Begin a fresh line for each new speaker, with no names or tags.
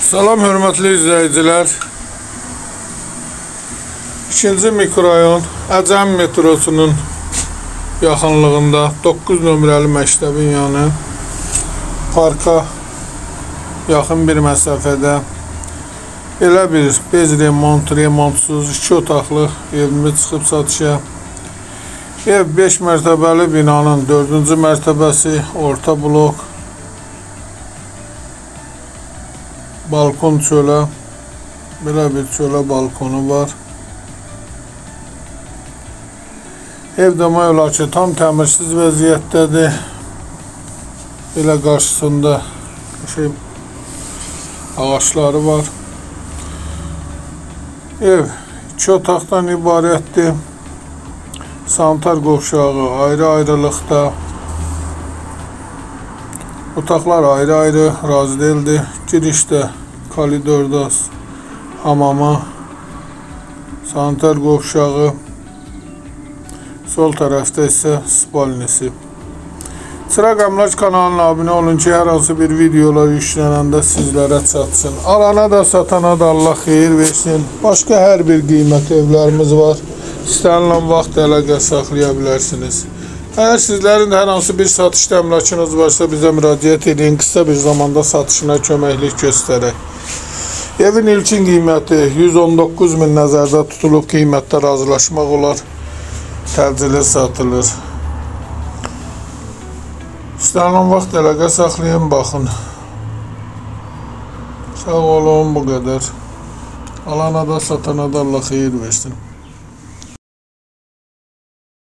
Salam hörmətli izləyicilər. İkinci mikrorayon Əcəm metrosunun yaxınlığında 9 nömrəli məktəbin yanı parka yaxın bir məsafədə elə bir bez remont, remontsuz 2 otaqlı evimiz çıxıb satışa. Ev 5 mərtəbəli binanın 4-cü mərtəbəsi, orta blok. Balkon çölə, belə bir çölə balkonu var. Ev demək olar ki, tam təmirsiz vəziyyətdədir. Belə qarşısında şey ağacları var. Ev 2 otaqdan ibarətdir. Sanitar qovşağı ayrı-ayrılıqda. Otaqlar ayrı-ayrı razdeldir. Girişdə koridorda hamama, sanitar qovşağı, sol tərəfdə isə spalnisi. Çıraq Əmlak kanalına abunə olun ki, hər hansı bir videolar yüklənəndə sizlərə çatsın. Alana da satana da Allah xeyir versin. Başqa hər bir qiymət evlərimiz var. İstənilən vaxt əlaqə saxlaya bilərsiniz. Əgər sizlərin də hər hansı bir satışda əmlakınız varsa bizə müraciət edin. Qısa bir zamanda satışına köməklik göstərək. Evin ilkin qiyməti 119 min nəzərdə tutulub, qiymətdə razılaşmaq olar. Təcili satılır. İstənilən vaxt əlaqə saxlayın, baxın. Sağ olun, bu qədər. Alana da satana da Allah xeyir versin.